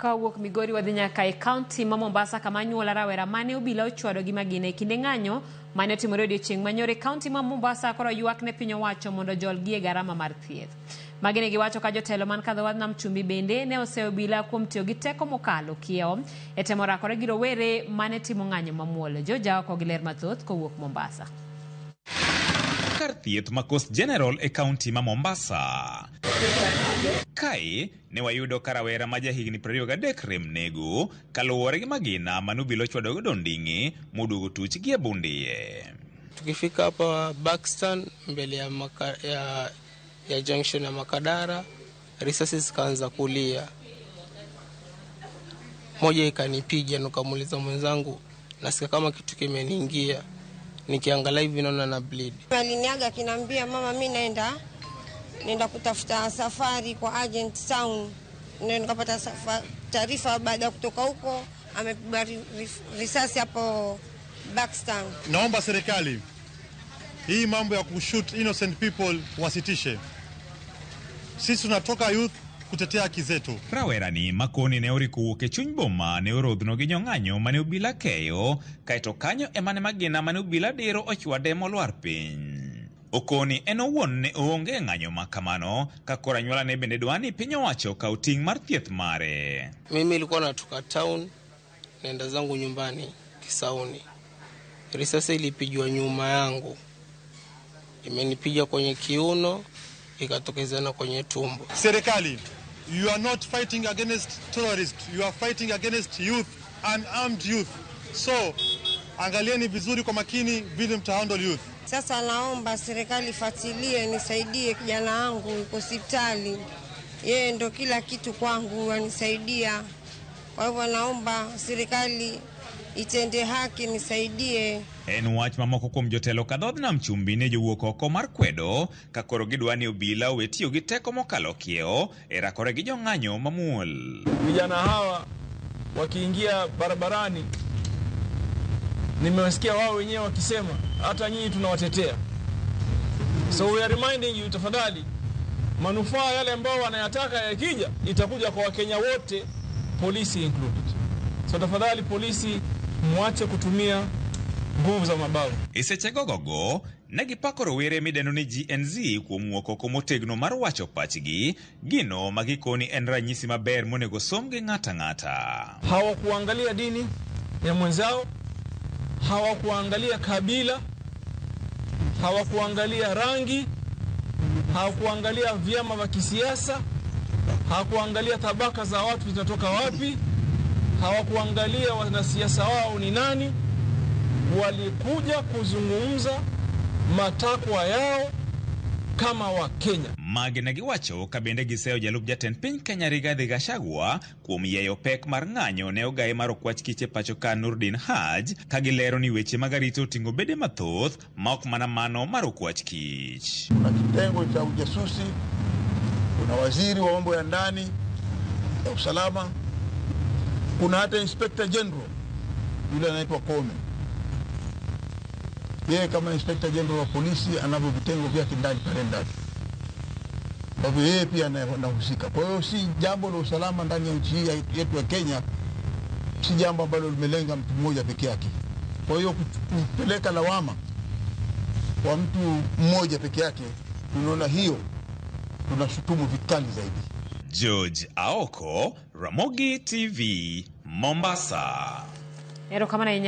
Ka wawuok Migori wadhi nyaka e kaunti ma Mombasa kama anyuola rawera mane obila ochwado gi magina e kinde ng'anyo mane otimore odiochieng' manyoro e kaunti ma Mombasa koro ywak ne piny owacho mondo ojolgi e garama mar thieth. Magi ne giwacho ka jotelo man kadho wadh nam chumbi bende ne oseyo obila kuom tiyo gi teko mokalo kiewo e temo rakore gi rowere mane timo ng'anyo mamuol. Joja oko gi ler mathoth kowuok Mombasa. Kar thieth ma Coast General e kaunti ma Mombasa. Kae ne wayudo ka rawera ma jahigni 23 rem nego kaluwore gi magina mane obila ochwado godo onding'e moduogo tuch gi e bund iye. Tukifika hapa Buxton mbele ya junction ya Makadara, risasi zikaanza kulia, moja ikanipiga, nikamuuliza mwenzangu, nasikia kama kitu kimeniingia, nikiangalia hivi naona na bleed. Aliniaga akiniambia, mama, mi naenda kutafuta safari kwa agent town. Ndio nikapata taarifa baada ya kutoka huko amepigwa risasi hapo Buxton. Naomba serikali hii mambo ya kushoot innocent people wasitishe. Sisi tunatoka youth kutetea haki zetu. Rawerani makoni ne oriko wuok e chuny boma ne orodhno gi jong'anyo mane obila keyo kaeto kanyo ema ne magina mane obila diro ochwade molwar piny. Okoni en owuon ne oonge e ng'anyo ma kamano ka koro anyuolane bende dwa ni piny owacho okaw ting' mar thieth mare. Mimi nilikuwa natoka town naenda zangu nyumbani Kisauni, risasi ilipigwa nyuma yangu, imenipiga kwenye kiuno ikatokezana kwenye tumbo. Serikali, you are not fighting against terrorists, you are fighting against youth, unarmed youth. So, angalieni vizuri kwa makini vile mtahandle youth. Sasa naomba serikali ifuatilie, nisaidie kijana wangu yuko hospitali, yeye ndo kila kitu kwangu, anisaidia. Kwa hivyo naomba serikali itende haki, nisaidie. En wach ma moko kuom jotelo ka dhodh nam chumbi ne jowuok oko mar kwedo ka koro gidwa ni obila owe tiyo gi teko mokalo kiewo e rakore gi jong'anyo mamuol. Vijana hawa wakiingia barabarani, nimewasikia wao wenyewe wakisema hata nyinyi tunawatetea. So we are reminding you, tafadhali, manufaa yale ambao wanayataka yakija, itakuja kwa Wakenya wote, polisi included. So tafadhali polisi, mwache kutumia nguvu za mabavu. E seche gogogo, ne gipako rowere midendo ni Gen Z kuom wuok oko motegno mar wacho pachgi, gino ma gikoni en ranyisi maber monego som gi ng'ato ang'ata. Hawakuangalia dini ya mwenzao, hawakuangalia kabila, hawakuangalia rangi, hawakuangalia vyama vya kisiasa, hawakuangalia tabaka za watu zinatoka wapi, hawakuangalia wanasiasa wao ni nani. Walikuja kuzungumza matakwa yao kama Wakenya. Magi ne giwacho ka bende giseyo jalup jatend piny Kenya Rigathi Gachagua kuom yeyo pek mar ng'anyo ne ogaye mar okwach kich e pacho ka Nurdin Haj ka gilero ni weche mag arita oting'o bede mathoth ma ok mana mano mar okwach kich. Kuna kitengo cha ujasusi, kuna waziri wa mambo ya ndani ya usalama, kuna hata inspector general yule anaitwa Koome. Yeye kama inspector general wa polisi anavyo vitengo vyake ndani pale ndani ambavyo yeye pia anahusika. Kwa hiyo si jambo la usalama ndani ya nchi hii yetu ya Kenya, si jambo ambalo limelenga mtu mmoja peke yake. Kwa hiyo kupeleka lawama kwa mtu mmoja peke yake, tunaona hiyo tunashutumu vikali zaidi. George Aoko, Ramogi TV, Mombasa. Erokamano ahinya.